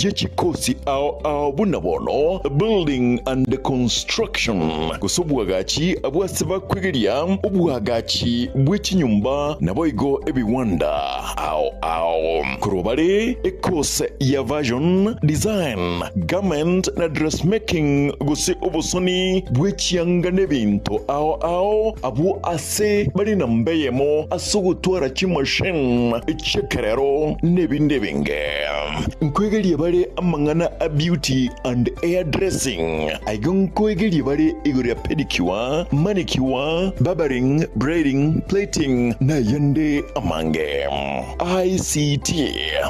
Ye chikosi ao ao buna bono Building and Construction, gose obwagachi bw'ase bakwegeria obwagachi bwe chinyomba naboigo ebiwanda ao ao. Korwa bare ekose ya Version, Design, Garment na Dressmaking gose obosoni bwe chianga nebinto ao ao abwo ase bare namba eyemo ase ogotwara chimachine chi'ekerero nebinde ebinge. Nkoegeria bare amang'ana a beauty and hair dressing. Aiga nkoegeria bare igoro ya pedicure, manicure, barbering, braiding, plaiting na ayande amange. ICT.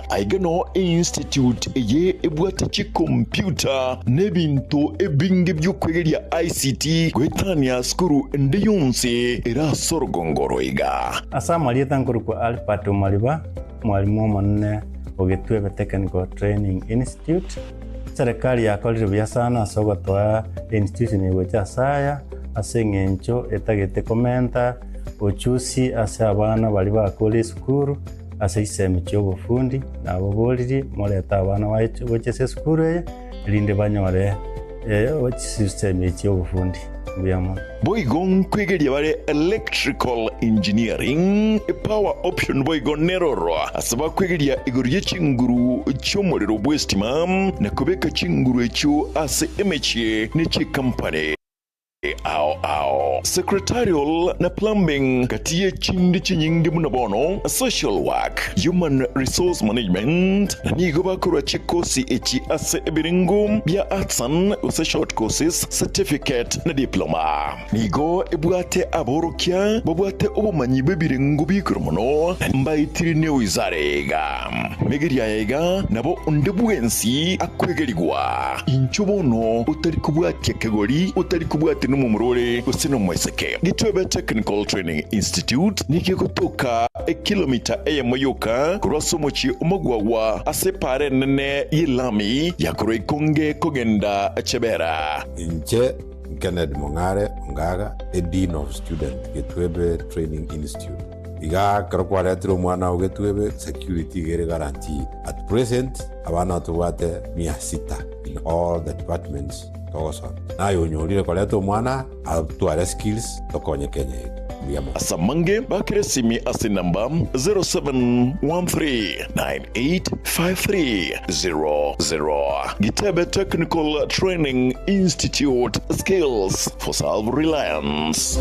Aiga noo einstitute eye ebwate chikompiuta na ebinto ebinge bi'okwegeria ICT goetania sukuru ende yonsi ere ase orogongo oro iga. Ase amarieta nkorokwa Albert Omariba, Mwalimu omonene o Getwebe Technical Training Institute. Serikali yakorire buya sana ase ogotoa institution eye gocha ase aya ase eng'encho etagete komenta uchusi ase abana baria bakure esukuru ase chisemi chia obofundi naboboririe morete abana baye gocha ase esukuru eye erinde banyore chisemi echi chia obofundi. Mbuya mono. Boigo nkwegeria bare electrical engineering, power option boigo neroro ase bakwegeria igoro ye chinguru chi'omorero bw'estima na kobeka chinguru echio ase emechie ne chikampani ao ao. Secretarial na plumbing gati ye chinde chinyinge buna bono social work, human resource management na nigo bakorwa chikosi echi ase ebirengo bia arts and gose short courses, certificate na diploma. Nigo ebwate aborokia babwate obomanyi bw'ebirengo bi'igoro mono, na mbaetire newizara iga. Megeria aya iga nabo onde bwensi akwegerigwa. Inchuo bono otari kobwatia kegori, otari kobwatia nomomura ore gose nomoiseke. Gitwebe Technical Training Institute nigo egotoka ekilomita eyemo yoka korwa ase omochie omogwagwa ase epaara enene y'elami ya korwa ikonge kogenda Chebera. Inche Kennedy Mong'are Ongaga, a Dean of Student, Getwebe Training Institute. Iga ekero kwaretire omwana oo Getwebe, security iga ere guaranteed. At present, abana tobwate mia sita in all the departments togosomia. Naye onyorire koreta omwana atware skills tokonye Kenya yaito. Mbuya mono. Ase amange bakere esimi ase enamba 0713985300. Gitebe Technical Training Institute, Skills for Self-Reliance.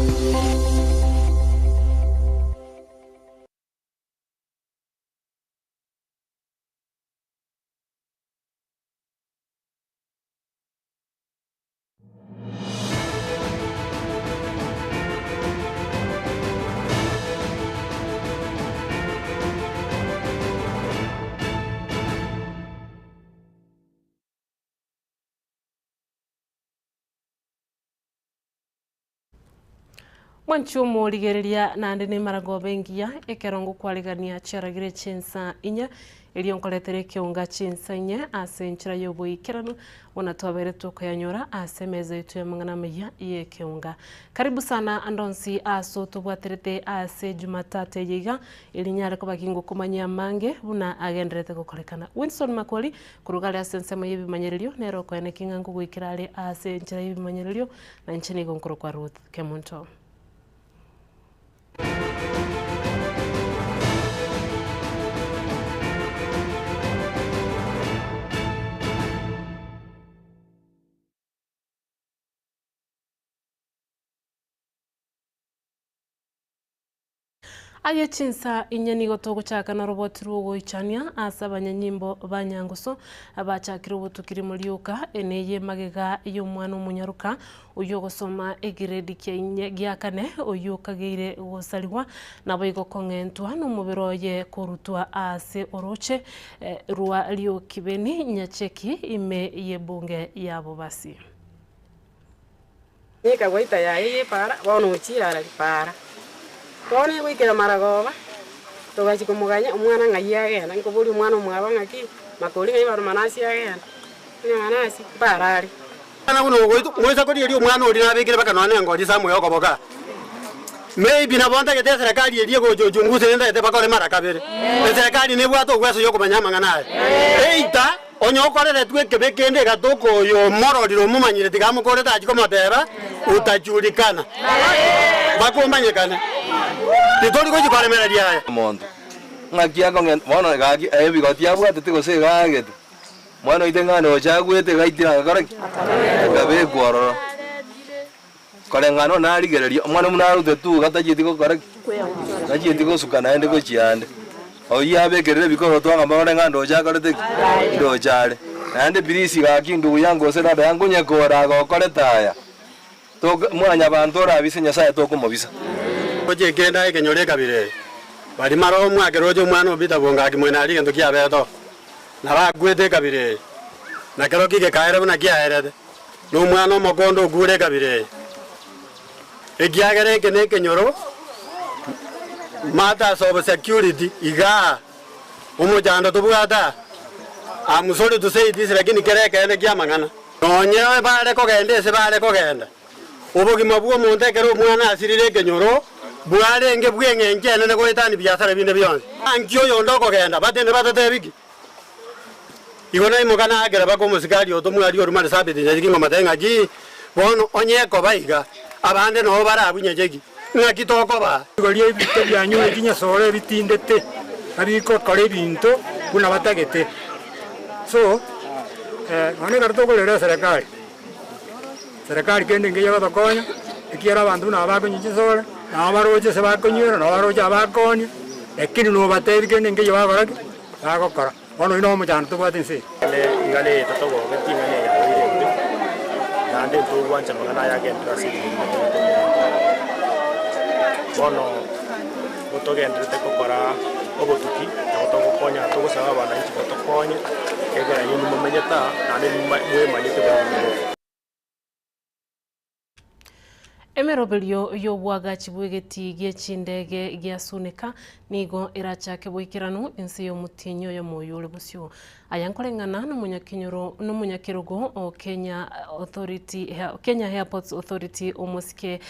Mwanche omorigereria naende nemaragoba engiya, ekero ngokwarigania chiaragire chinsa inye, Erio nkoretere ekeonga chinsa inye ase enchera y'oboikeranu, buna twabeire tokoyanyora ase emeza yaito y'amang'ana amaya y'ekeonga. Karibu sana ande onsi ase otobwaterete ase Jumatatu eye iga, erio nyare koba gingokomanyia amange buna agendererete gokorekana. Winson Makori, korwa gare ase ensemo y'ebimanyererio, nere okoenekia ng'a nkogoikera are ase enchera y'ebimanyererio, na inche nigo nkorokwa Ruth Kemunto. Aye chinsa inye nigo togochaka noroboti rw'ogoichania ase abanyanyimbo ba Nyangusu bachakire obotukiri morioka ene eye magega y'omwana omonyaroka oyio ogosoma egiredi kia inye gia kane oyio okageire gosarigwa naboigo kong'entwa nomobere oye korutwa ase oroche rwa Riokibeni Nyacheki ime y'ebunge ya Bobasi. Ekagwa etaya yaye y'epaara, bono ochire arari paara. Bono egoikera maragoba, togachia komoganya omwana ng'ai agenda, nkoboria omwana omwabo ng'aki, makori ng'ai barwa manasi agenda, onye manasi mpaara are. Omwana buna ogoitwa, moisa korigereria omwana oria nabekire mpaka nonya nengori ase amoyo okoboka. Maybe nabo ntagete eserekari eria egocha uchunguzi ere ntagete bakore mara kabere. Eserekari nebwate obweso yokomanya amang'ana aya. Either. Onye okoreretwe ekebe kende egatoka oyo omororire omomanyire tiga amokorete achie komoteba, Utajulikana, mpaka omanyekane. Titori gochia koremereria aya. Omonto, ng'aki akong'enta bono gaki ebigoti abwatete gose iga aagete, mwana oito ng'a nocha agwete iga aitire agakora ki? Akabekwa ororo. Koreng'ana onde narigereria, omwana buna arute tu iga tachieti gokora ki? Tachieti gosuka naende gochia ande. Oyio abekerire ebikoroto akamorora ng'a ndoche akorete ki? Ndoche are. Naende please gaki ndugu yangu gose dada yangu onye kora gokorete aya, tok mwanyabanto orabise Nyasaye tokomobisa. Gochia ekenda ekenyoro ekabira eye, baria mara omwakera oche omwana o Peter bongaki mwene aria egento kiabete oo, nabo akwete ekabira eye, na kerokio gekaera buna kiaerete. Nomwana omokondo okure ekabira eye, ekiagera eke nekenyoro matters of security igaa omochando tobwate aa, am sorry to say this lakini kere ekeene kia amang'ana. Nonye bare kogenda ase bare kogenda, obogima bwa omonto ekero omwana asirire ekenyoro bwarenge bw'eng'encho enene goetania biasara binde bionsi. Naki oyonde okogenda batende batatebi ki? Igo naimoka naakera baka omosikari otomwa aria orwa Marsabit nyachiki ngomotebia ng'aki, Bono onye ekoba iga, abande noo barabwo nyacheki, ng'aki tokobaa? Igo ebite bianyure chinyasore ebitindete, na bigokora ebinto buna batagete. So, nonya ekero tokorera eserekari, Serikali kende engiya egotokonya, ekiagera abanto buna aba bakonywa chisore, nabo baroche ase bakonywera, nabo baroche abakoonia, lakini nobatebi kende nkeiyo bagokora ki? Bagokora. Bono oyio nobo omochando tobwate ense eye. Ere ing'ana eye tatogogetie ing'ana eye yabeire embe, naende ntogwancha amang'ana aya agenderere ase ebinyoro biaito bi'omonto. Bono gotogendererete gokora obotuki, nabo togokonya togosaba abananchi batokonye, ekiagera inwe nimomenyete aa, naende nimwemanyete buna momenyete. Emeroberio y'obwagachi bw'egetii gie chindege gia Sunika nigo erachake boikeranu inse y'omotienyi oyomo oyio ore bosio. Aya nkoreng'ana nomonyakenyoro nomonyakerogo o Kenya Authority Kenya Airports Authority omosike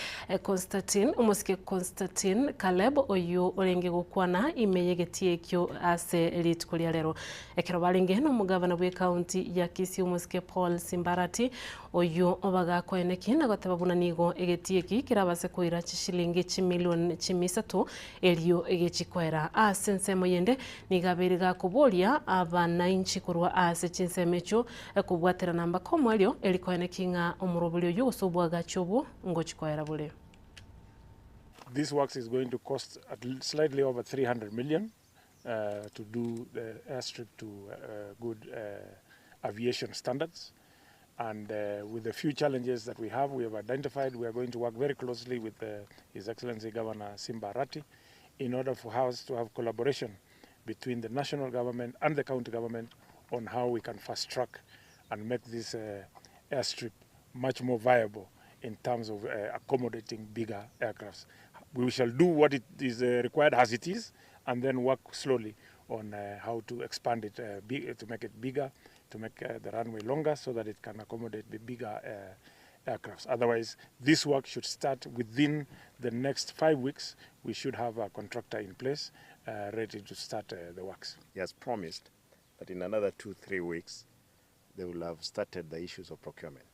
Constatine omosike Constatine Caleb oyio orenge gokwana ime y'egetii ekio ase rituko ria rero. Ekero barenge nomogavana bw'ecounty ya Kisii omosike Paul Simbarati Oyio obagakoeneki na goteba buna nigo egetii eki kerabase koira chishilingi chimilion chimisato erio gechikoera. Ase ensemo yende nigo abeire gakoboria abanainchi korwa ase chinsemo echio kobwaterana mbaka omoerio eri koeneki ng'a omoroberi oyio gose obwagachi obwo ngochikoera bore. This works is going to cost at slightly over 300 million to do the airstrip to good aviation standards and with the few challenges that we have, we have identified, we are going to work very closely with His Excellency Governor Simba Arati in order for us to have collaboration between the national government and the county government on how we can fast track and make this airstrip much more viable in terms of accommodating bigger aircrafts. We shall do what it is required as it is and then work slowly on how to expand it to make it bigger, to make the runway longer so that it can accommodate the bigger aircrafts. Otherwise, this work should start within the next 5 weeks. We should have a contractor in place ready to start the works. He has promised that in another 2-3 weeks, they will have started the issues of procurement.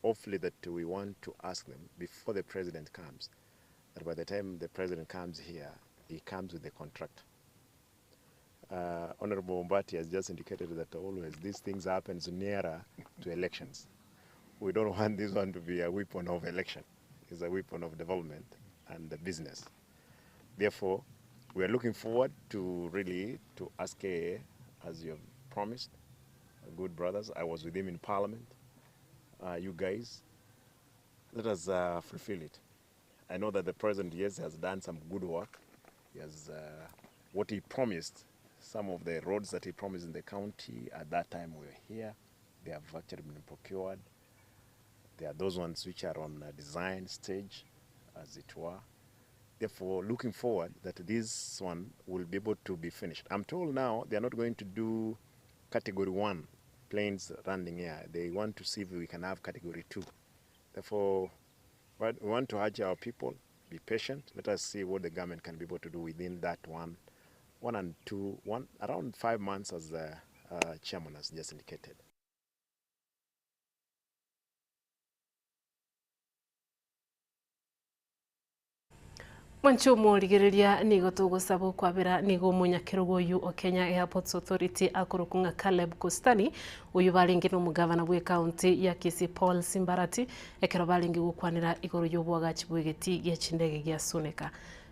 Hopefully that we want to ask them before the president comes, that by the time the president comes here, he comes with the contract. Honorable Ombati has just indicated that always these things happens nearer to elections. We don't want this one to be a weapon of election. It's a weapon of development and the business. Therefore, we are looking forward to really to ask KAA, as you have promised, good brothers. I was with him in parliament. You guys, let us fulfill it. I know that the president, yes, has done some good work. He has what he promised, some of the roads that he promised in the county at that time we were here, they have actually been procured. There are those ones which are on a design stage, as it were. Therefore, looking forward that this one will be able to be finished. I'm told now they are not going to do category 1 planes landing here. They want to see if we can have category 2. Therefore, but we want to urge our people, be patient. Let us see what the government can be able to do within that one, one and two, one, around 5 months, as chairman has just indicated. Mwanche omorigereria nigo togosaba okwabera nigo omonyakerogo oyio o Kenya Airports Authority akorokwa ng'a Caleb Kostani oyio barenge na omogavana bwe county ya Kisii Paul Simbarati ekero barenge gokwanera igoro y'oboagachi bw'egetii gie chindege gia Suneka.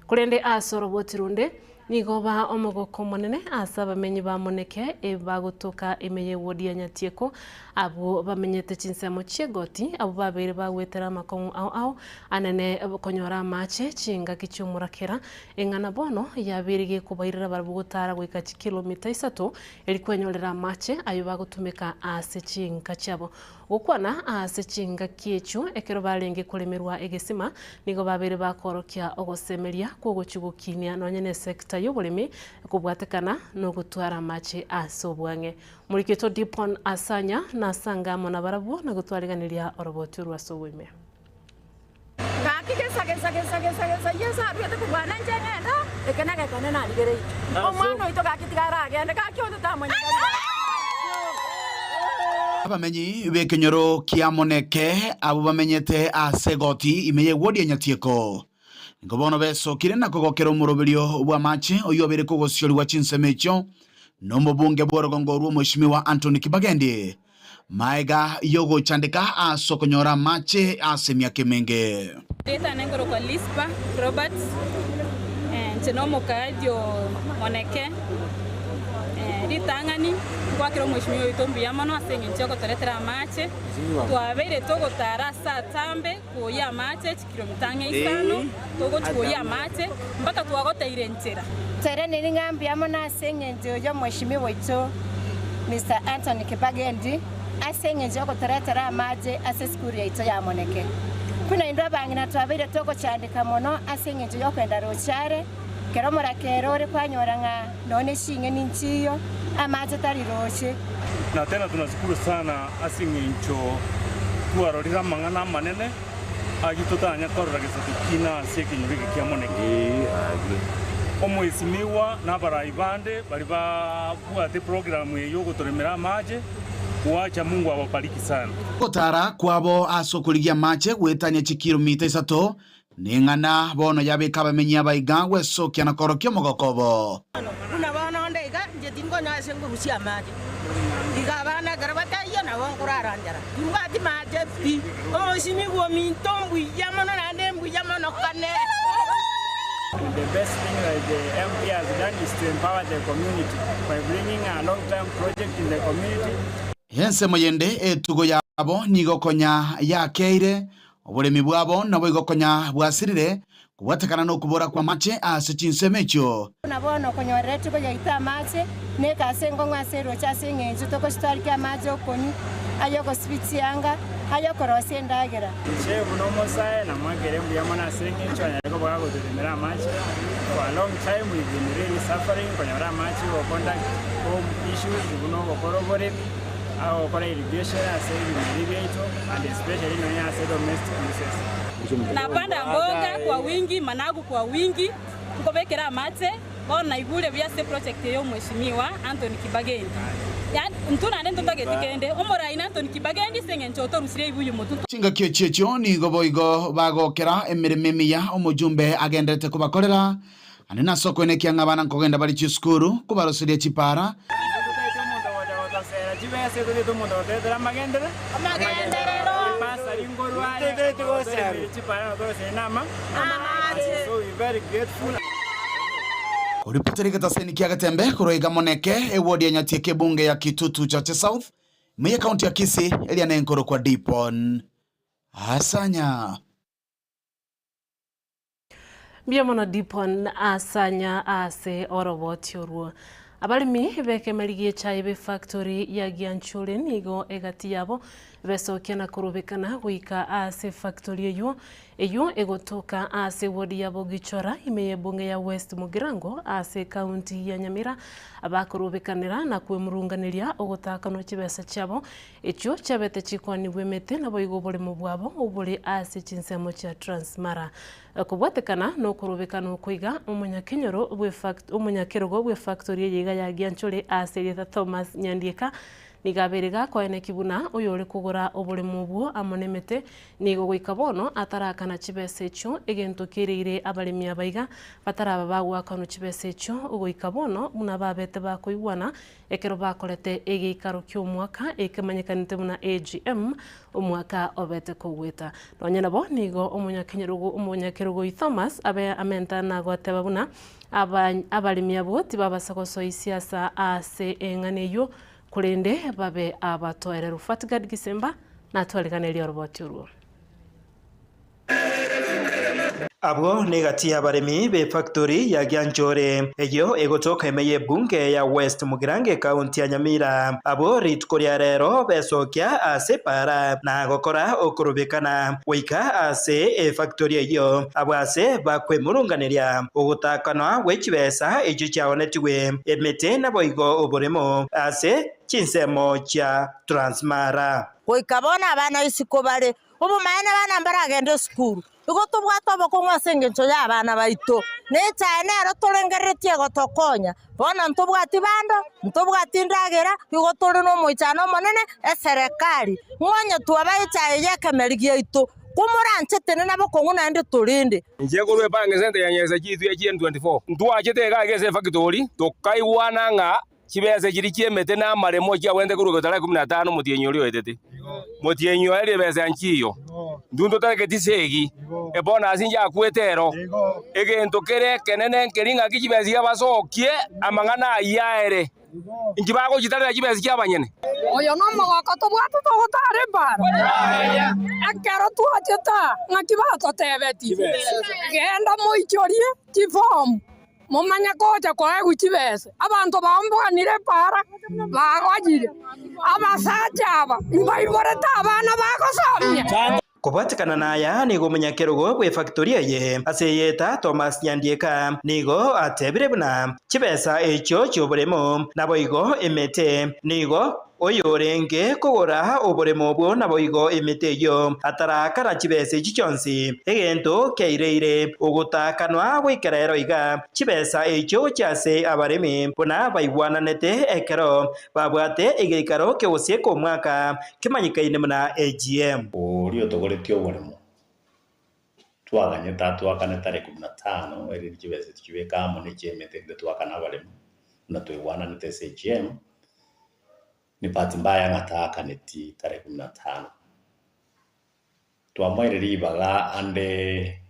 Korende ase oroboti runde Nigo ba omogoko omonene ase abamenyi ba Moneke bagotoka ime y'ewodi ya Nyatieko, abwo bamenyete chinsemo chi'egoti, abwo babeire bagwetera amakong'u ao ao anene konyora amache chingaki chi'omorakera, eng'ana bono yabeire gekobairera barabwo gotara goika chikilomita isato eri kwenyorera amache ayio bagotumeka ase chinka chiabo. Gokwana ase chingaki echio ekero barenge koremerwa egesima, nigo babeire bakoorokia ogosemeria kw'ogochia gokinia nonya nesekta y'oboremi kobwatekana nogotwara amache ase obwang'e. Omoriki oito Dipon Asanya nasange amo nabarabwo na gotwariganeria oroboti orwo ase oboime. Gaki gesa gesa gesa gesa gesa Yeso aruete kobwana inche ng'ende, eke negekone narigereirie. Omwana oito gaki tiga aragende, gaki onde tamonyegani. Abamenyi b'ekenyoro kia Moneke abwo bamenyete ase egoti ime y'ewodi ya Nyatieko, nigo bono besokire na kogokera omoroberio bw'amache oyio obeire kogosiorigwa chinsemo echio nomobunge bw'orogongo rw'Omweshimiwa Anthony Kibagendi. Maega y'ogochandeka ase okonyora amache ase emiaka emenge. Erieta nenkorokwa Lispa Robert, inche nomokaaji o Moneke. Ritang'ani nkwakera omweshimiwa oito mbuya mono ase eng'encho yogotoretera amache. Twabeire togotara ase atambe kwoyia amache chikilomita ang'e isano, togochia kwoyia amache mpaka twagoteire nchera. Toiraneri ng'a mbuya mono ase engencho y'omweshimiwa oito Mister Anthony Kibagendi ase engencho y'ogotoretera amache ase esukuru yaito ya Moneke. Buna intwe abang'ina twabeire togochandeka mono ase engencho y'okwenda roche are, kera omorakera ore kwanyora ng'a nonya ne ching'eni nchiyo, amache tari roche. Na tena tunashukuru sana ase engencho twarorire amang'ana amanene Ayio totanya korora gesaku kina ase ekenyoro eke kia Moneke. Omwesimigwa na abarai bande baria babwate eprogramu eye yogotoremera amache, wacha Mungu awabariki sana. Ogotara kwabo ase okorigia amache goetania chikilomita isato neng'ana bono yabeka abamenyi abaiga gwesokia na koorokia omogoko obo. Buna bono onde iga, inche tinkonyoa ase nkorusia amache. Iga abana ekero bataiyo nabo nkorara nchara, timbwati mache pi. Omosimigwa ominto mbuya mono naende mbuya mono kane. The best thing that the MP has done is to empower the community by bringing a long term project in the community. Ensemo yende etugo yabo nigo konya yakeire, Oboremi bwabo naboigo konya bwasirire kobwatekana nokobora kw'amache ase chinsemo echio. Buna bono okonyorera etugo yaito amache, neka ase enkong'u ase eroche ase engencho togochitwarikia amache okonywa, ay'ogosibia chianga, ay'okorosia endagera. Inche buna omosae namwakere mbuya mono ase engencho anyare koba gagotoremera amache. For a long time we've been really suffering konyora amache go conduct home issues buna ogokora oboremi. Agokora irrigation ase ebimeri biaito and especially nonya ase domestic uses. Napanda mboga kwa wingi, managu kwa wingi, nkobekera amache, bono naigure buya ase eproject eye y'omweshimiwa Anthony Kibagendi. Yaani intwe naende ntotageti kende, omorai na Anthony Kibagendi ase eng'encho otorusirie eibuyu motwe. Chingaki echio echio nigo boigo bagokera emeremo emiya omojumbe agenderete kobakorera, Naende nase okoenekia ng'a abana nkogenda bare chisukuru, kobaroseria chipaara. Totaete omonto ogocha gotosera chibesa, totaete omonto ogotoetera amagenderero, ebasari nkorwa are, otoremeire chipara na otoroserie na amache, so we very grateful. Koripotera egetaseni kia Getembe korwa iga Moneke, ewodi ya Nyatieko ebunge ya Kitutu Chache South, ime ye county ya Kisii, eria nenkorokwa Dipon Asanya. Mbuya mono Dipon asanya ase oroboti orwo. Abaremi b'ekemeri gi'echae b'efactory ya Gianchure nigo egati yabo besokia na korobekana goika ase efactory eywo. Eyio egotoka ase ewodi ya Bogichora ime y'ebunge ya West Mugirango ase ekaunti ya Nyamira bakorobekanera na kwemurunganeria ogotakanwa chibesa chiabo echio chiabete chikwanigwa emete naboigo oboremo bwabo obore ase chinsemo chia Transmara. Kobwatekana nokorobekana oko iga, omonyakenyoro omonyakerogo bw'efactory eye iga ya Gianchore ase erieta Thomas Nyandieka Nigo abeire gakoeneki buna oyore kogora oboremo obwo amo nemete, nigo goika bono atarakana chibesa echio, egento kereire abaremi aba iga bataraba bagoakanwa chibesa echio goika bono buna babete bakoigwana ekero bakorete egeikaro ki'omwaka ekemanyekanete buna AGM omwaka obete kogweta. Nonya nabo nigo omonyakerogo omonyakerogo Thomas abe amenta nagoteba buna aba abaremi abwo tibabasa gosoa isiasa ase eng'ana eyio korende babe abatoereru. Fatgard Gisemba natwariganerie oroboti orwo. Abwo negati y'abaremi b'efactory ya Gianchore eyio egotoka ime y'ebunge ya West Mugirango ekaunti ya Nyamira. Abwo rituko ria rero besokia ase epaara na gokora okorobekana goika ase efactory eyio. Abwo ase bakwemurunganeria ogotakanwa gwe chibesa echio chiaonetigwe emete naboigo oboremo ase chinsemo chia Transmara. Goika bono abana isiko bare, obomaene abana mbaragende esukuru. Igo tobwate obokong'u ase engencho y'abana baito, na echae nero torengereretie egotokonya. Bono ntobwati bando, ntobwati ndagera, igo tore nomoichano omonene, eserekari ng'onye twaba echae y'ekemeri giaito. Komoranche tenena bokong'u naende torende. Inche korwa epange sente ya Nyasae chiitwe ya GN24, ntwachete iga iga ase efakitori, tokaigwana ng'a chibesa chiria chi'emete na amaremo chiagwenerete korwa goetara ikomi na tano omotienyi oria oetete. Motienyi oye ribesa nchiyo, intwe ntotaregeti segi, ebonus njakwete ero. Egento kere ekenene nkeri ng'aki chibesa iga basokie amang'ana ayio aere. Inki bagochitarera chibesa chi'abanyene? Oyo nomogoko tobwate togotara ebaara. Ekero twachete aa, ng'aki batotebetie? Genda moichorie chifomu, momanye gocha koegwa chibesa. Abanto baomboganire ebaara, bagochire. Abasacha aba mbaiborete abana bagosomia. Kobwatekana naya nigo omonyakerogo bw'efactori eye ase eyeta Thomas Nyandieka nigo atebire buna chibesa echio chi'oboremo naboigo emete nigo oyorenge kogora oboremo obwo naboigo emete eyio atarakana chibesa echi chionsi egento kiaireire ogotakanwa goikera ero iga chibesa echio gochia ase abaremi buna baigwananete ekero Babwate egeikaro ki'ogosieka omwaka kemanyekaine buna AGM. Oria otogoretie oboremo, twaganyete atwakane tarehe kumi na tano, erinde chibesa echi chibeke amo ne chi'emete erinde twakane abaremu, buna twaigwananete ase AGM, ni bahati mbaya ng'a taakaneti tarehe kumi na tano. Twamoeire ribaga ande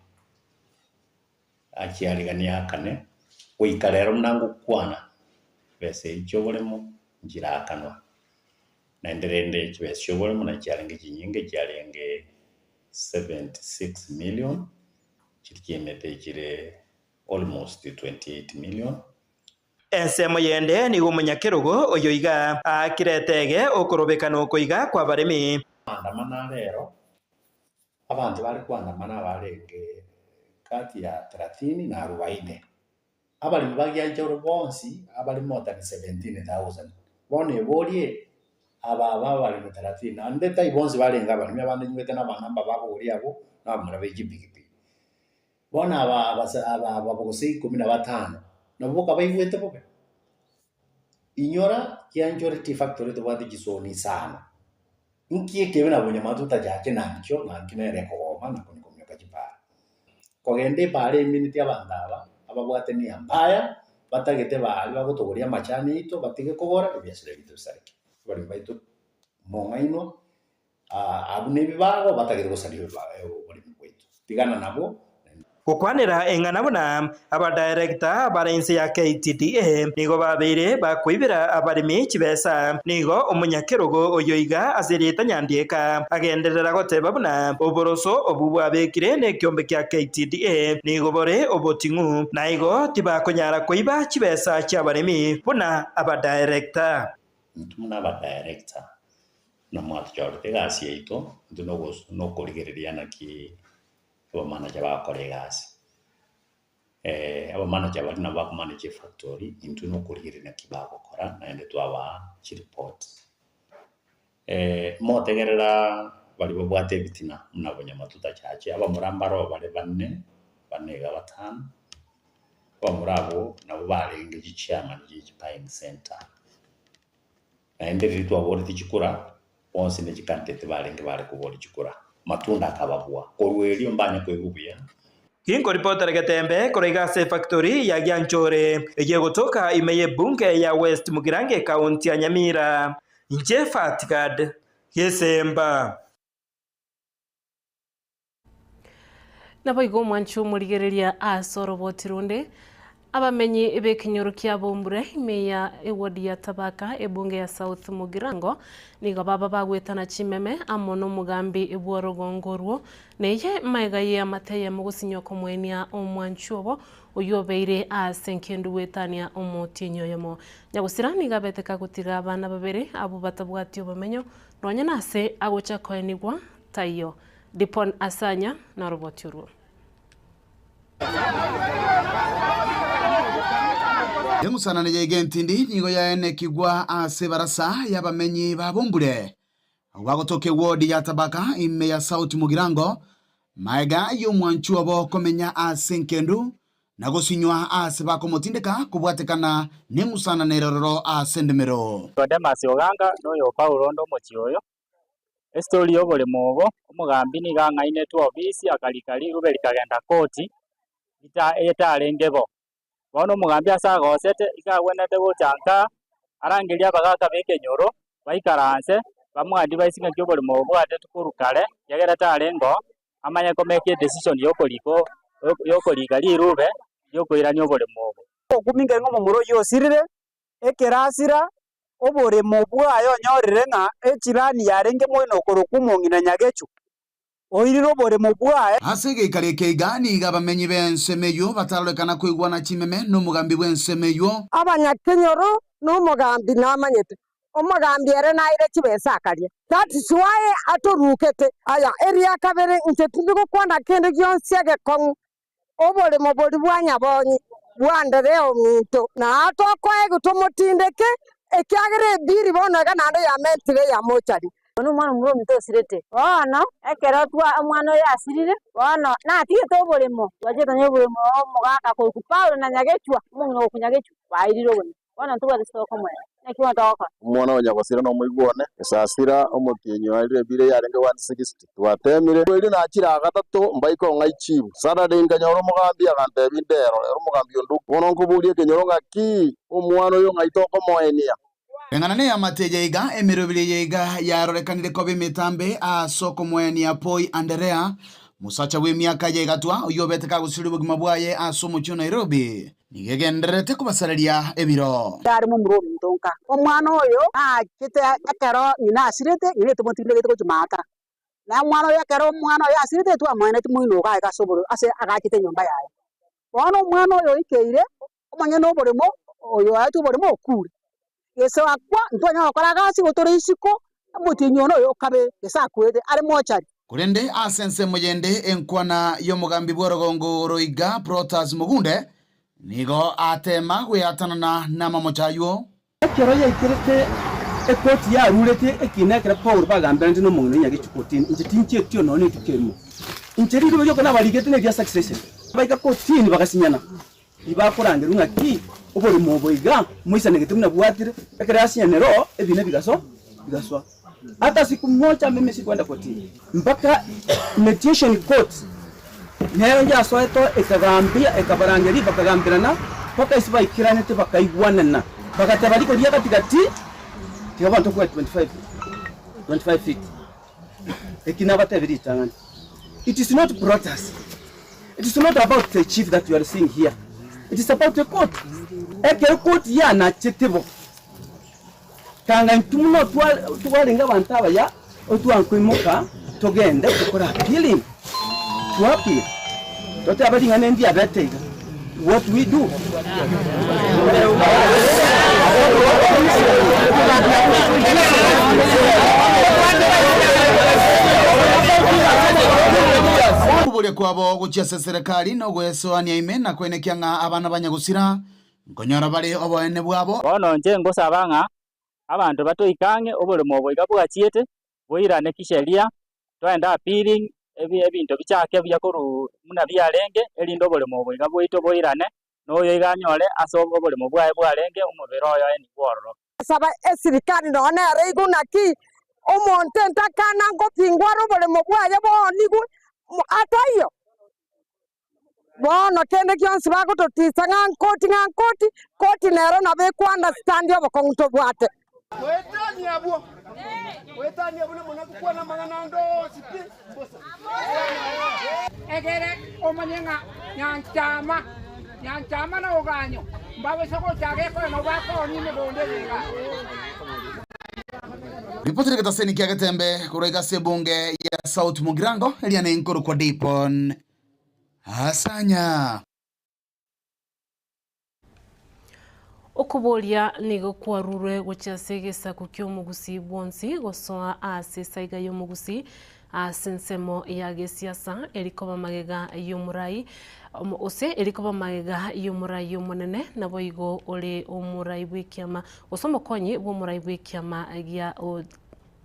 Achiariganie akane, goika rero buna ngokwana, chibesa echi chi'oboremo nchirakanwa. Naende rende chibesa chi'oboremo nachi chiarenge chinyinge, chiarenge 76 million, chiria chi'emete chire almost 28 million. Ensemo yende nigo omonyakerogo oyo iga aakire etege okorobekana oko iga kw'abaremi. Maandamano a rero Abanto bare koandamana abarenge kati ya thelathini na arubaini, abaremi ba Gianchoro bonsi abare more than 17,000. Bono eborie, aba aba abaremi thelathini, naende tai bonsi barenge abaremi, abande nywete na abanamba babogoria abwo, na abamura be chipikipiki. Bono aba abasa aba aba gose ikomi na batano, nabwo boka baigwete bobe. Inyora Gianchore tea factory tobwate chisoni isano. Inki ekebe na bonyamate otachache nankio nankio nere ekogoma na konya chipara. Kogenda epara emineti abanto aba ababwate nia mbaya batagete baria bagotogoria amachani aito batige kogora ebiasara ebio tobisareke. Abaremi baito mong'ainwa abwo nebibago batagete gosaria oboremi bwaito. Tigana nabwo. Gokwanera eng'ana buna abadirector bare inse ya KTDA nigo babeire bakoibera abaremi chibesa. Nigo omonyakerogo oyo iga ase erieta Nyandieka agenderera goteba buna oboroso obwo bwabekire nekiombe kia KTDA nigo bore oboting'u na igo tibakonyara koiba chibesa chiabaremi buna abadirector. Intwe buna abadirector na mwatochorete egasi yaito, intwe nokorigereria naki. Abamanager bagokora egasi, abamanager baria nabo bakomanage efactory, intwe na okorigereria naki bagokora naende twabaa chireport. Motegerera baria babwate ebitina buna abanyamatuta chache, abamura mbaro bare bane, bane iga batano, abamura abwo nabo barenge chichairman chie chibuying center. Naende riria twaboretie chikura, bonsi ne chicandidate barenge bare koboria chikura, matunda akababua. Korwa erio mbanye koigwa buya. Ginkoripotera Getembe korwa iga ase efactory ya Gianchore eyio egotoka ime y'ebunge ya West Mugirango ekaunti ya Nyamira. Inche Fatgad Gesemba. Naboigo omwanchi omorigereria ase oroboti runde, abamenyi b'ekenyoro kia Bombure ime ya eward ya Tabaka ebunge ya South Mugirango nigo baba bagwetana chimeme amo nomogambi bw'orogongo orwo neye maega y'eamate eyemo gosinywa komoenia omwanchi obo oyio obeire ase enkendu gwetania omotienyi oyomo. Nyagosira nigo abete kagotiga abana babere abwo batabwati obomenyo nonya nase agocha koenigwa taiyo. Dipon Asanya noroboti orwo. Emusanane yaiga entindi nigo yaenekigwa ase ebarasa y'abamenyi ba Bombure, abwo bagotoka ewodi ya Tabaka ime ya South Mugirango, magega y'omwanchwa obo komenya ase enkendu na gosinywa aase bakomotindeka kobwatekana neng'usanane ere ororo ase endemero. Nicodemus Oganga noyo Paulo onde omochie oyo. Esitori y'oboremo obo, omogambi nigo ang'ainetwe ofisi akarika rirube rikagenda koti, rita etarenge bo. Bono omogambi ase agosete, iga agwenerete gocha nka, arangerie abagaka b'ekenyoro, baikaranse, bamoadvise ng'aki oboremo obo bwatetwe korwa kare, ekiagera tarenge oo, amanye komake edecision yokorika yokorika rirube, riokoirania oboremo obo. Ogokumia ng'a omomura oyio osirire, Ekero asira, oboremo bwaye onyorire ng'a echirani yarenge moino okorokwa omong'ina Nyagechu, oirire oboremo bwaye. Ase egeikaro eke iga nigo abamenyi b'ensemo eyio batarorekana koigwana chimeme nomogambi bw'ensemo eyio. Abanyakenyoro na omogambi namanyete, omogambi ere naire chibesa akaria. That is why atorukete. Aya, eria kabere inche tindi gokwana kende gionsi egekong'u, Oboremo boria bwa nyabonyi bwandere ominto, na tokoegwa tomotindeke, ekiagera ebiri bono iga naende yamentire eyamochari. Bono omwana omomura ominto osirete. Bono ekero twa omwana oyo asirire, bono natigete oboremo, twachete tonyore oboremo omogaka korokwa Paulo na Nyagechwa, omong'ina okorokwa Nyagechwa, bairire oboremo. Bono ntobwate tokomoera. Naki bono togokora? Omwana o nyagosira nomoigwa one, esasira omotienyi oerire ebiro yarenge 160. Twateemire, erio nachire agatato mbaike ong'a ichibu. Saturday nkanyora omogambi agantebia indero, rero omogambi onde Bono nkoboria ekenyoro ng'aki omwana oyo ng'ai tokomoenia. Eng'ana ney'amate eye iga, emeroberi eye iga yarorekanire koba emetambe ase okomoenia Poi Anderea, mosacha bw'emiaka ya igatwa, oyio obete kagosiria obogima bwaye ase omochie o Nairobi. Nigo egendererete kobasareria ebiro. Tari momura ominto nka. Omwana oyo aachete ekero ng'ina asirete, ng'ina etomotindegete gochia maata. Na omwana oyo ekero omwana oyo asirete twamoeneti moino iga aye ase oboro ase agachete enyomba yaye. Bono omwana oyo oikeire, omonyene oboremo oyo oaetwe oboremo okure. Gese akwa ntwanyara gokora gasi igo tore isiko, omotienyi one oyo okabe gese akwete are mochari. Korende ase ensemo yende enkwana y'omogambi bw'orogongo oroiga Protas Mogunde nigo ateema gweatanana namamocho ayio. Ekero yaikerete ekoti yarurete ekiina ekero Paulo bagamberanete nomong'ina onyagechi kotini, inche tinchietio nonya nerituko erimo. Inche rirobe rioka nabarigete neria succession. Baika kotini bagasinyana, Tibakorangerwa ng'aki oborimo obo iga moisanegete buna bwatire, ekero yasinyanire oo ebina bigaso bigaswa. Hata siku moja mimi sikuenda kotini mpaka mediation court nero njasoete oo ekagambia ekabarangeria bakagambirana mpaka ase baikiranete bakaigwanana bagateba riko ria gati gati tiga bono tokoe 25 25 feet. Eki nabatebirie ritang'ani it is not brothers. It is not about the chief that you are seeing here, it is about the court. Ekero court yanachete bo, tanga intwe muno twarenge abanto abaya, otwankoimoka togende tokore appealing, to appeal, totebe ring'ana endi riabete iga, what we do? Okoboria. kwabo gochia ase eserekari nogoesoania ime na koenekia ng'a abana ba nyagosira nkonyora bare oboene bwabo. Bono inche ngosaba ng'a abanto batoike ang'e oboremo obo iga bwachiete, boirane kisheria, toende appealing, ebinto bichake buya korwa buna biarenge, erinde oboremo obo iga bwaito boirane, na oyo iga anyore ase oboremo bwaye bwarenge omobere oye oenigwe ororo. Saba esirikari nonya nere igwe naki omonto entakana ngopingwa are oboremo bwaye boonigwe ataiyo. Bono kende gionsi bagototisa ng'a nkoti ng'a nkoti, koti nero nabo ekwa understand obokong'u tobwate. Goetania abwo, goetania abwo namona gokwana amang'ana ande onsi pi, mbosa. Egere omanye ng'a nyanchama, nyanchama na oganyo mbabase gocha gekoe nabo bakoonia emegondo eye iga. Ripoti rigetaseni kia Getembe korwa iga ase ebunge ya South Mugirango eria nenkorokwa Dipon Asanya. Okoboria nigo kwarurwe gochia ase egesaku ki'omogusii bwonsi gosoa ase esaiga y'omogusii ase ensemo ya gesiasa erikoba magega y'omorai gose erikoba magega y'omorai omonene naboigo ore omorai bw'ekiama gose omokonyi bw'omorai bw'ekiama gia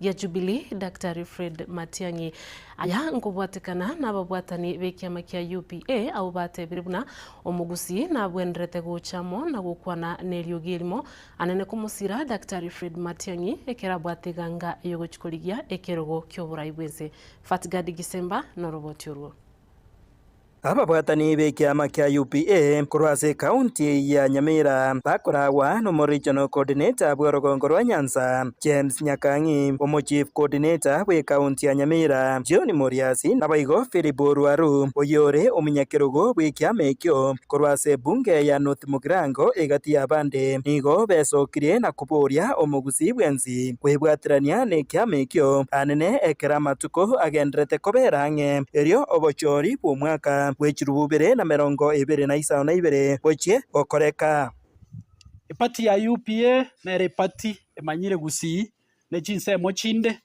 gia Jubilee Daktari Fred Matiang'i. Aya nkobwatekana nababwatani b'ekiama kia UPA abwo batebire buna omogusii nabwenerete gocha amo na gokwana neriogi erimo anene komosira Daktari Fred Matiang'i ekero abwate eganga yogochia korigia ekerogo kioborai bwense. Fatgard Gisemba noroboti orwo. Ababwatani b'ekiama kia UPA korwa ase ekaunti ya Nyamira bakoragwa n'omoregional coordinator bw'orogongo rwa Nyanza, James Nyakang'i, omochief coordinator bw'ekaunti ya Nyamira, John Moriasi, naboigo Philip Orwaru, oyore omonyakerogo bw'ekiama ekio korwa ase ebunge ya North Mugirango egati y'abande, nigo besokirie na koboria omogusii bwensi kwebwaterania nekiama ekio anene ekero amatuko agendererete kobera ang'e, erio obochori bw'omwaka bwe chirubu ibere na merongo ebere na isano na ibere bochie gokoreka. Eparty ya UPA nere eparty emanyire gusii ne chinsemo chinde,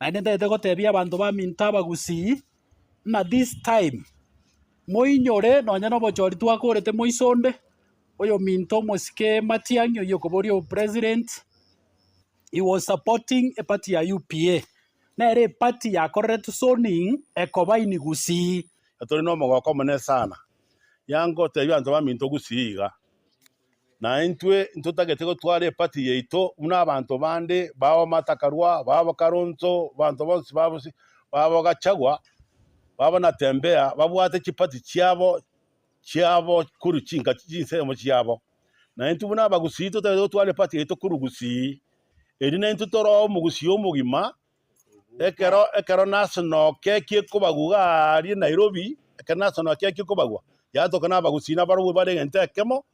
naende ntagete gotebia abanto baminto abagusii ng'a this time moinyore nonye na obochori twakorete moisonde, oyominto omosike Matiang'i oyio okoboria obopresident, he was supporting eparty ya UPA, nere eparty yakoreretwe zoning ekoba in Gusii. Tore nomogoko omonene sana, yangotebia abanto baminto Gusii iga, na intwe ntotagete gotwara eparty yaito buna abanto bande babo Matakarwa, babo Kalonzo, abanto bonsi ba Gusii, babo Gachagua, babo Natembeya, babwate chiparty chiabo chiabo korwa chinka chinsemo chiabo. Na intwe buna abagusii totagete gotwara eparty yaito korwa Gusii, erio naintwe toroe omogusii omogima, ekero ekero national keki ekobagwa iga aaria Nairobi, ekero national keki ekobagwa, yatoka na abagusii nabarobwo bare egento ekemo,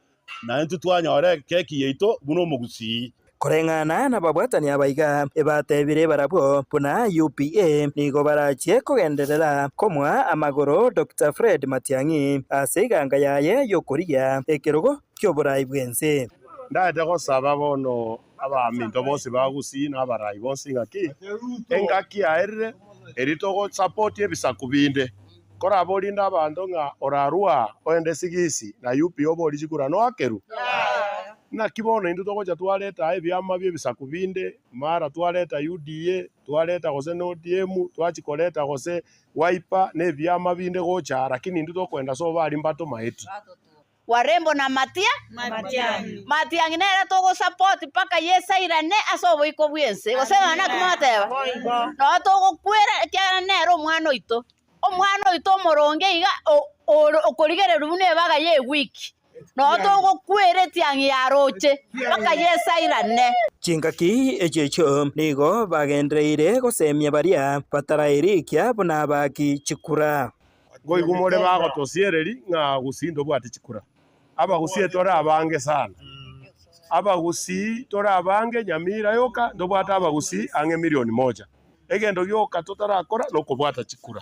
na intwe twanyora ekeki yaito buna omogusii. Koreng'ana nababwatani aba iga, ebatebire barabwo buna UPA nigo barachie kogenderera komoa amagoro Doctor Fred Matiang'i ase eganga yaye y'okorigia ekerogo ki'oborai bw'ense. Ndaete gosaba bono abaminto bonsi ba Gusii na abarai bonsi ng'aki, engaki yaerire eri togosapotia ebisaku binde. Korabe orinde abanto ng'a orarue aa oende Sigisi na UPA oborie chikura noakerwe? Naki bono intwe togocha twareta aa ebiama bi'ebisaku binde, mara twareta UDA, twareta gose na ODM, twachia koreta gose Wiper na ebiama binde gocha aa, lakini intwe tokoenda sobo aria mbatomaeti. Warembo na Matia? Matiang'i. Matiang'i nere togosupport mpaka Yeso airane ase oboiko bw'ense. Gose nonya naki mogoteba? Noo togokwera ekiagera nere omwana oito. Omwana oito omoronge iga ore okorigererwa buna ebaga y'ewiki. Noo togokwera etiang'i yaroche mpaka Yeso airane. Chingaki echio echio nigo bagendereire gosemia baria batarairikia buna abaaki chikura. Nkoigwa more bagotosiereri ng'a Gusii ntobwate chikura. Abagusii tore abange sana. Abagusii tore abange Nyamira yoka ntobwate abagusii ang'e milioni moja. Egento gioka totarakora nokobwata chikura.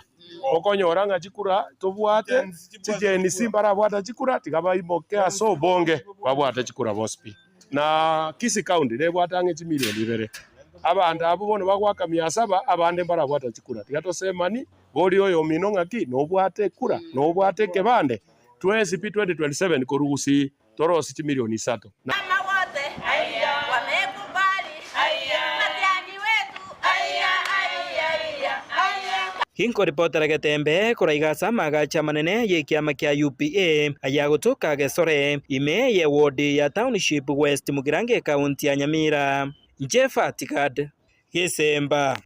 Okonyora ng'a chikura tobwate, chi-Gen Z mbarabwata chikura tiga baimoke ase obonge babwate chikura bonsi pi. Na Kisii County nebwate ang'e chimilioni ibere. Abanto abwo bono bagoaka mia saba abande mbarabwata chikura. Tiga tosemani. Boria oyomino ng'aki, nobwate ekura, nobwate ekebande? Twensi pi 2027 korwa Gusii torosie chimilioni isato. Na. Ginkoripotera Getembe korwa iga ase amaagacho amanene y'ekiama kia UPA ayagotoka Gesore, ime ye ward ya Township West Mugirango ekaunti ya Nyamira. Inche Fatigad Gesemba.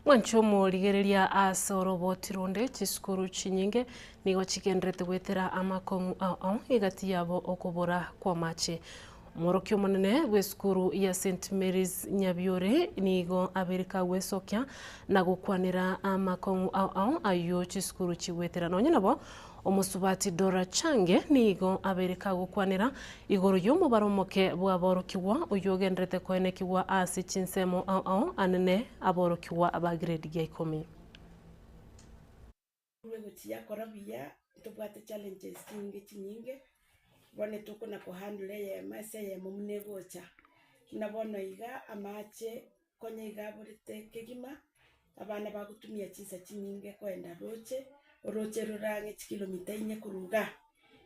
Mwanche omorigereria ase oroboti ronde chisukuru chinyinge nigo chigendererete goetera amakong'u ao ao egati yabo okobora kw'amache. Omworokia omonene bw'esukuru ya St Mary's Nyabiore nigo abeire kagwesokia na gokwanera amakong'u ao ao ayio chisukuru chigoetera. Nonye nabo Omosubati Dora Change nigo abeire kagokwanera igoro y'omobaro omoke bw'aborokigwa oyio ogenderete koenekigwa ase chinsemo ao ao anene aborokigwa ba grade gia ikomi. Korwa egochi yakora buya, ntobwate challenges chinyinge chinyinge, bono tokona kohandle eyemo ase eyemo buna egocha. Buna bono iga amache konya iga aborete kegima, abana bagotumia chinsa chinyinge koenda roche, oroche rore ang'e chikilomita inye korwa igaa,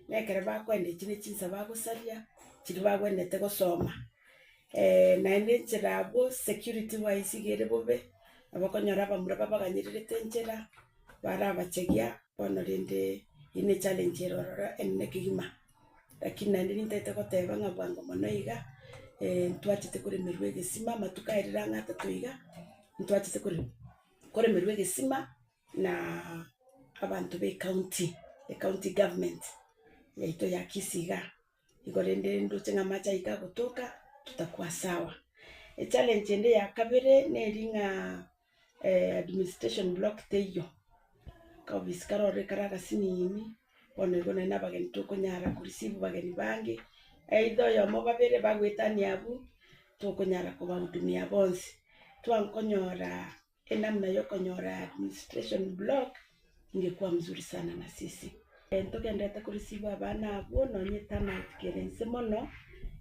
na ekero bakoenda echi ne chinsa bagosaria, chiria bagwenerete gosoma. Naende enchera abwo security wise iga ere bobe, nabo okonyora abamura babaganyererete enchera, barabachegia, bono rende eywo ne echallenge ere ororo enene kegima. Lakini naende nintagete goteba ng'a bwango mono iga, ntwachete koremerwa egesima amatuko aerire ang'e atato iga, ntwachete kore koremerwa egesima na abanto ba ecounty, ecounty government yaito ya Kisii igaa. Igo rende ndoche ng'a amache ayio kagotoka, tutakuwa sawa. Echallenge ende ya kabere neri ng'a administration block teiyo, akaofisi kare ororo ekare agasinini, bono igo nonye na abageni tokonyara ko receive bageni bange, either oyomo babere bagoetania abwo, tokonyara kobahudumia bonsi. Twankonyora enamna ya okonyora administration block, ingekuwa mzuri sana na sisi. Ntogenderete ko receive abana abwo nonye eturnout kere inse mono,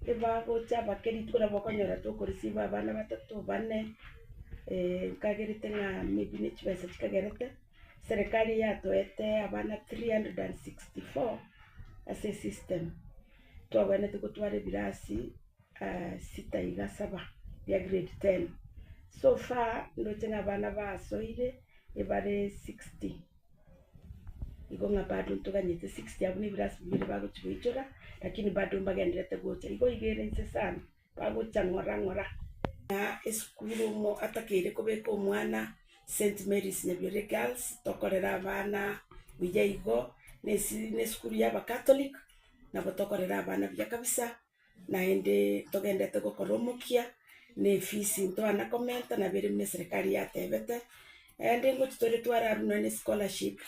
ebagocha abake rituko nabo okonyora toko receive abana batato bane, nkagerete ng'a maybe ne chibesa chikagerete, serikali yatoete abana 364 ase esystem, twabwenerete gotwara ebirasi sita iga saba bia grade ten. So far ndoche ng'a abana basoire ebare 60. Igo ng'a bado ntoganyete 60 abwo na ebirasi bibere bagochia goichora, lakini bado mbagendererete gocha. Igo iga ere inse sana, bagocha ng'ora ng'ora. Ng'a esukuru omo atakeire kobeka omwana St Mary's Nyabiore Girls, tokorera abana buya igo, na esi na esukuru ya abacatholic, nabo tokorera abana buya kabisa. Naende togendete gokora omokia, na efisi ntwana komenta nabo ere buna eserekari yatebete, naende ngochi tore twararwa nonya na escholarship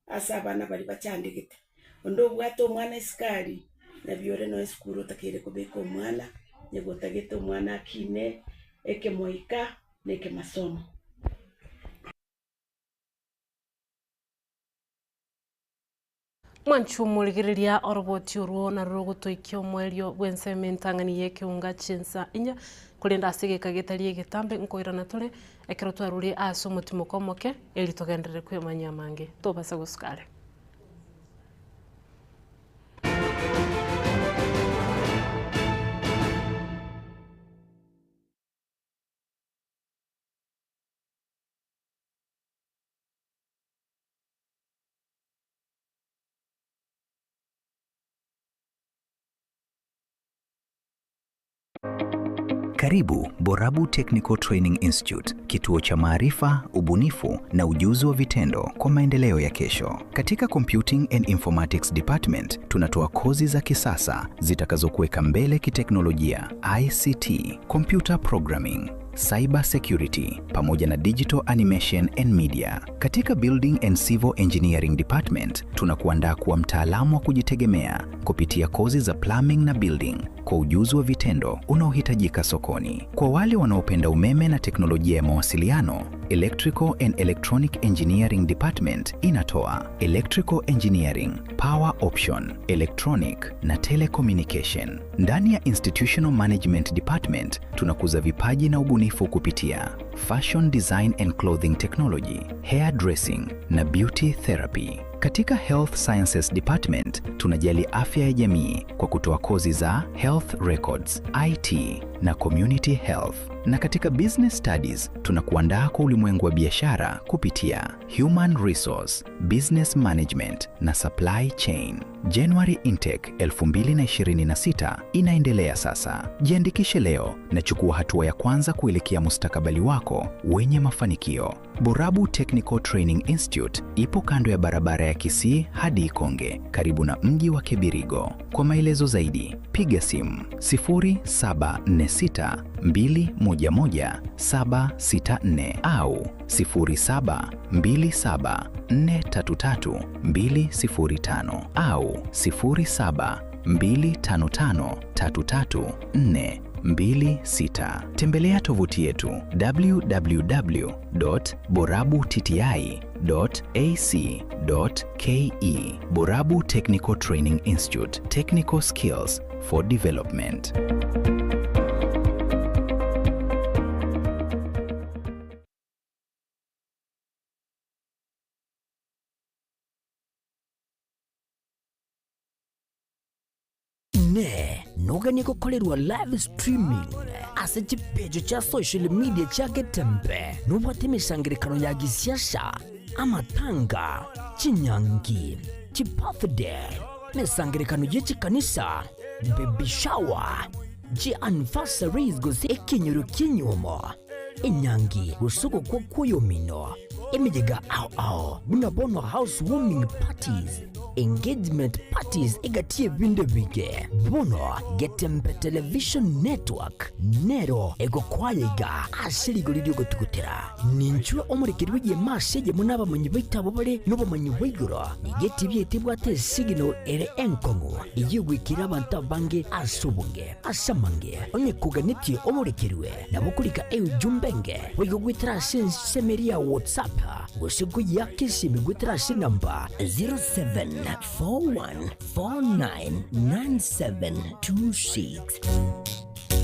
ase abana baria bachandegete. Onde obwate omwana esukari, nabio ore nonya esukuru otakeire kobeka omwana, nigo otagete omwana akine ekemoika na ekemasomo. Mwanche omorigereria oroboti orwo narwo rogotoikia omoerio bw'ensemo entang'ani y'ekeunga chi'ensa inya, korende ase egeka getari egetambe nkoirana tore, ekero twarure ase omotimoko omoke, erio togenderere kwemanyia amange. Tobasa gosuka are. Karibu Borabu Technical Training Institute, kituo cha maarifa, ubunifu na ujuzi wa vitendo kwa maendeleo ya kesho. Katika Computing and Informatics Department tunatoa kozi za kisasa zitakazokuweka mbele kiteknolojia, ICT, computer programming, cyber security pamoja na digital animation and media. Katika Building and Civil Engineering Department tunakuandaa kuwa mtaalamu wa kujitegemea kupitia kozi za plumbing na building, kwa ujuzi wa vitendo unaohitajika sokoni. Kwa wale wanaopenda umeme na teknolojia ya mawasiliano, Electrical and Electronic Engineering Department inatoa Electrical Engineering, Power Option, Electronic na Telecommunication. Ndani ya Institutional Management Department tunakuza vipaji na ubunifu kupitia Fashion Design and Clothing Technology, Hair Dressing na Beauty Therapy. Katika Health Sciences Department tunajali afya ya jamii kwa kutoa kozi za Health Records, IT na Community Health. Na katika Business Studies tunakuandaa kwa ulimwengu wa biashara kupitia Human Resource, Business Management na Supply Chain. January Intake 2026 inaendelea sasa. Jiandikishe leo na chukua hatua ya kwanza kuelekea mustakabali wako wenye mafanikio. Borabu Technical Training Institute ipo kando ya barabara ya Kisii hadi Ikonge, karibu na mji wa Kebirigo. Kwa maelezo zaidi, piga simu 0746 211 764 au 0727 433 205 au 0725 533 426. Tembelea tovuti yetu www.borabutti.ac.ke. Borabu Technical Training Institute, Technical Skills for Development. Ne noganie gokorerwa live streaming ase chipeji chia social media chia Getembe nobwate emesangerekano ya gisiasa, amatanga, chinyangi, chibirthday, emesangerekano ye chikanisa, baby shower, chi anniversaries gose ekenyoro ki'enyuomo, enyangi gose ogokwa kw'oyomino, emeyega ao ao buna bono house warming parties, engagement parties egati y'ebinto ebinge. Bono Getembe Television Network nero egokwaya iga ase rigori ri'ogotugutera. Ninchwe omorekeri bw'egeema ase eyemo n'abamanyi baito abwo bare nobomanyi bwa igoro. Nigo etibi yaito ebwate esignal ere enkong'u eyio egoikera abanto abange ase obonge. Ase amange, onye koganetie omorekerwe, nabo okorika eujumbe enge boigo goetera ase ensemo eria ya WhatsApp gose koyiaka esimi goetera ase enamba 0741499726.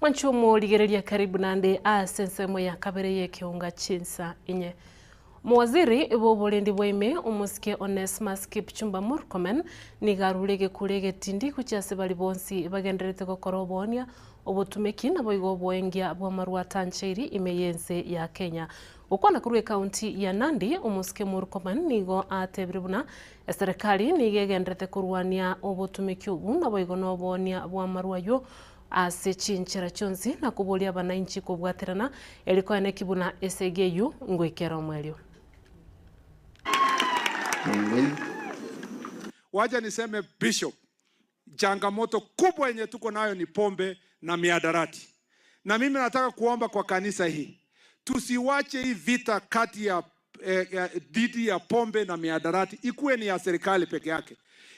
Mwanche omorigereria karibu naende ase ensemo ya kabere y'ekeunga chinsa inye. Omowaziri bw'oborendi bwa ime, omosike Onesmus Kipchumba Murkomen, nigo arure egekuro egetindi gochia ase baria bonsi bagendererete gokora oboonia, obotumeki naboigo oboengia bw'amarwa atancheiri ime y'ense ya Kenya. Gokwana korwa ekaunti ya Nandi, omosike Murkomen nigo atebire buna eserekari nigo egendererete korwania obotumeki obu naboigo noboonia bw'amarwa ayio ase chinchera chionsi na koboria abanainchi kobwaterana erio koeneki buna esegi eyio ngoikera omoerio. Wacha niseme Bishop, changamoto kubwa yenye tuko nayo ni pombe na miadarati, na mimi nataka kuomba kwa kanisa hii tusiwache hii vita kati ya eh, dhidi ya pombe na miadarati ikuwe ni ya serikali peke yake.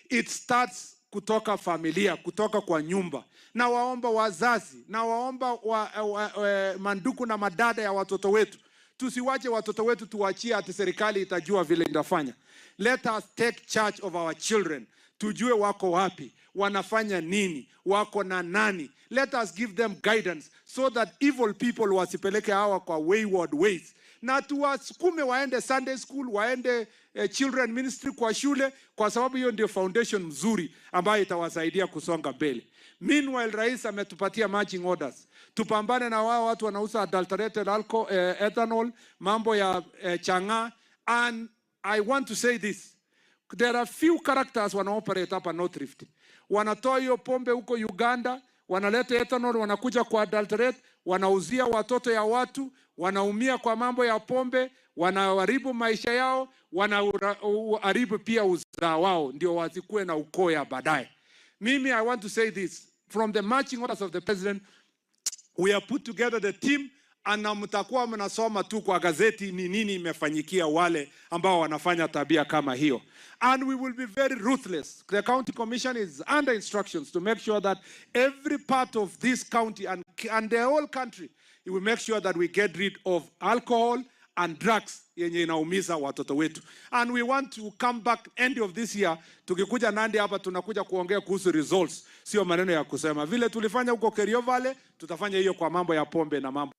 It starts kutoka familia, kutoka kwa nyumba. Na waomba wazazi, na waomba wa, wa, wa, manduku na madada ya watoto wetu, tusiwache watoto wetu tuwachie ati serikali itajua vile itafanya. Let us take charge of our children, tujue wako wapi, wanafanya nini, wako na nani. Let us give them guidance so that evil people wasipeleke hawa kwa wayward ways. na tuwasukume waende Sunday school, waende eh, children ministry kwa shule, kwa sababu hiyo ndio foundation mzuri ambayo itawasaidia kusonga mbele. Meanwhile, rais ametupatia marching orders, tupambane na wao watu wanauza adulterated alcohol, eh, ethanol, mambo ya eh, chang'aa. And I want to say this There are few characters wanaoperate hapa North Rift. Wanatoa hiyo pombe huko Uganda, wanaleta ethanol, wanakuja kwa adulterate, wanauzia watoto ya watu, wanaumia kwa mambo ya pombe, wanaharibu maisha yao, wanaharibu pia uzao wao, ndio wasikuwe na ukoo ya baadaye. Mimi I want to say this from the marching orders of the president we have put together the team na mtakuwa mnasoma tu kwa gazeti ni nini imefanyikia wale ambao wanafanya tabia kama hiyo. And we will be very ruthless. The county commission is under instructions to make sure that every part of this county and, and the whole country, we will make sure that we get rid of alcohol and drugs yenye inaumiza watoto wetu. And we want to come back end of this year, tukikuja Nandi hapa tunakuja kuongea kuhusu results, sio maneno ya kusema. Vile tulifanya huko Kerio Valley, tutafanya hiyo kwa mambo ya pombe na mambo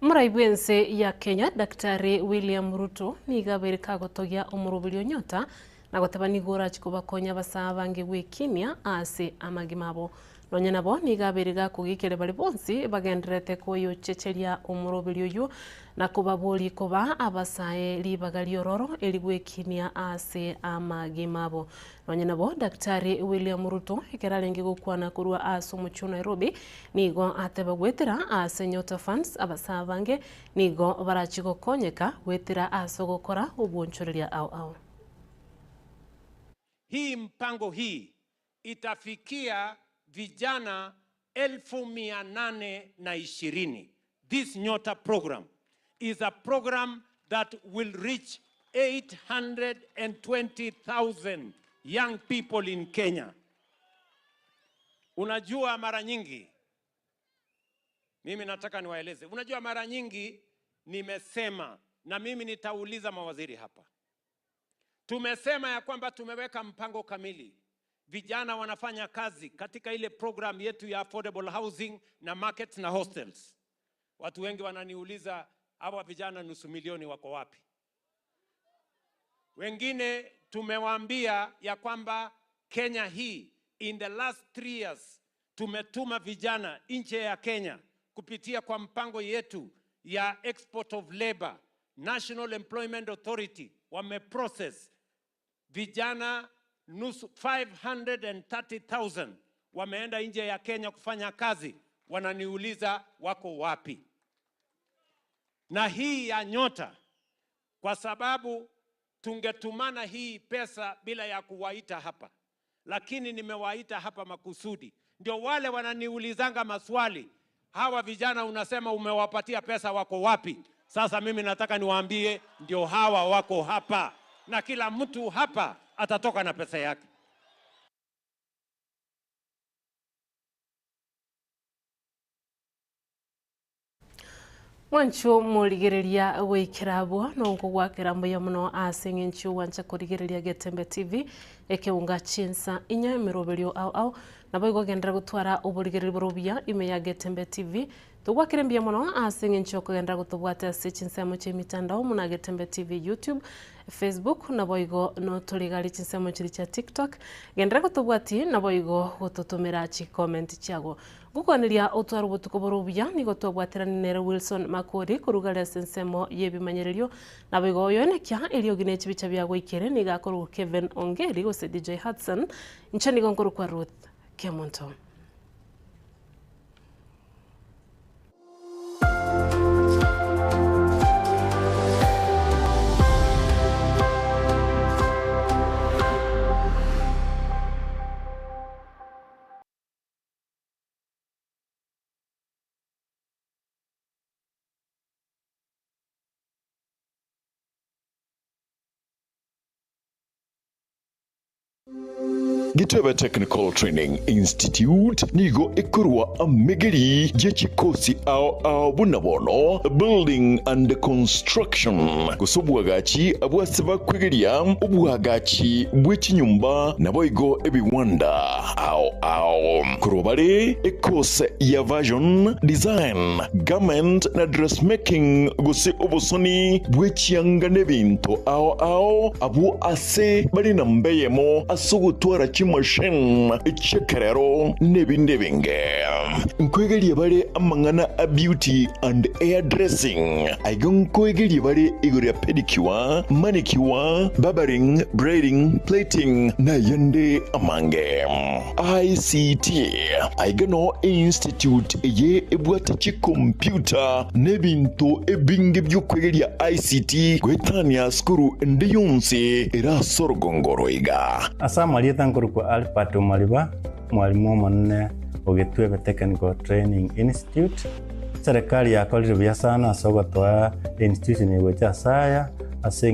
Omorai bw'ense ya Kenya Daktari William Ruto nigo abeire kagotogia omoroberi o Nyota na goteba nigo orachi kobakonya abasaa abange gwekimia ase amagima abo. Nonya nabo nigo abeire gakogekeria baria bonsi bagendererete koyochecheria omoroberi oywo na kobaboria koba abasae ribaga riororo eri gwekinia ase amagima abo. Nonya nabo Daktari William Ruto ekero arenge gokwana korwa ase omochie o Nairobi nigo ateba gwetera ase Nyota Funds abasae abange nigo barachi gokonyeka gwetera ase ogokora obwonchoreria ao ao. Hii mpango hii itafikia vijana 820,000. This Nyota program is a program that will reach 820,000 young people in Kenya. Unajua mara nyingi mimi nataka niwaeleze, unajua mara nyingi nimesema na mimi nitauliza mawaziri hapa. Tumesema ya kwamba tumeweka mpango kamili, vijana wanafanya kazi katika ile program yetu ya affordable housing na markets na hostels. Watu wengi wananiuliza hawa vijana nusu milioni wako wapi? Wengine tumewaambia ya kwamba Kenya hii in the last three years tumetuma vijana nje ya Kenya kupitia kwa mpango yetu ya export of labor, National Employment Authority wameprocess vijana nusu 530,000 wameenda nje ya Kenya kufanya kazi, wananiuliza wako wapi? Na hii ya Nyota, kwa sababu tungetumana hii pesa bila ya kuwaita hapa, lakini nimewaita hapa makusudi, ndio wale wananiulizanga maswali, hawa vijana unasema umewapatia pesa, wako wapi? Sasa mimi nataka niwaambie, ndio hawa wako hapa, na kila mtu hapa atatoka na pesa yake. Mwancho morigereria goikera abwo nokogwakera mbuya mono ase eng'encho gwancha korigereria Getembe TV ekeunga chinsa inya emeroberio ao ao nabo igogendera gotwara oborigereri bore obuya ime ya Getembe TV togwakire mbuya mono ase eng'encho okogendera gotobwate ase chinsemo chia emitandao muna Getembe TV YouTube Facebook nabo igo notorigari chinsemo chiri chia TikTok gendera gotobwati nabo igo gototomera chicomment chiago Gokwaneria otware obotuko bore obuya nigo twabwaterani nere Wilson Makori korugare ase ensemo ya ebimanyererio nabo igo oyoenekia eriogi na echibicha biagoikere nigo akorwa Kevin Ongeri gose DJ Hudson inche nigo nkorokwa Ruth Kemunto. Gitebe Technical Training Institute nigo ekorwa amegeri ye chikosi ao ao buna bono Building and Construction gose obwagachi abwase bakwegeria obwagachi bwe chinyomba naboigo ebiwanda ao ao. Korwa bare ekose ya Fashion Design, Garment na Dressmaking gose obosoni bwe chianga nebinto ao ao abwo ase bare namba eyemo ase ogotwara chimachine chi'ekerero nebinde ebinge. Nkoegeria bare amang'ana a beauty and hair dressing. Aiga nkoegeria bare igoro ya pedicure, manicure, barbering, braiding, plaiting na ayande amange. ICT, Aiga noo einstitute eye ebwate chikompyuta na ebinto ebinge bi'okwegeria ICT goetania sukuru ende yonsi ere ase orogongo oro iga. Ase amarieta nkorokwa Albert Omariba, mwalimu omonene o Gitwebe Technical Training Institute. Serikali yakorire buya sana ase ogotoa institution eye gocha ase aya ase.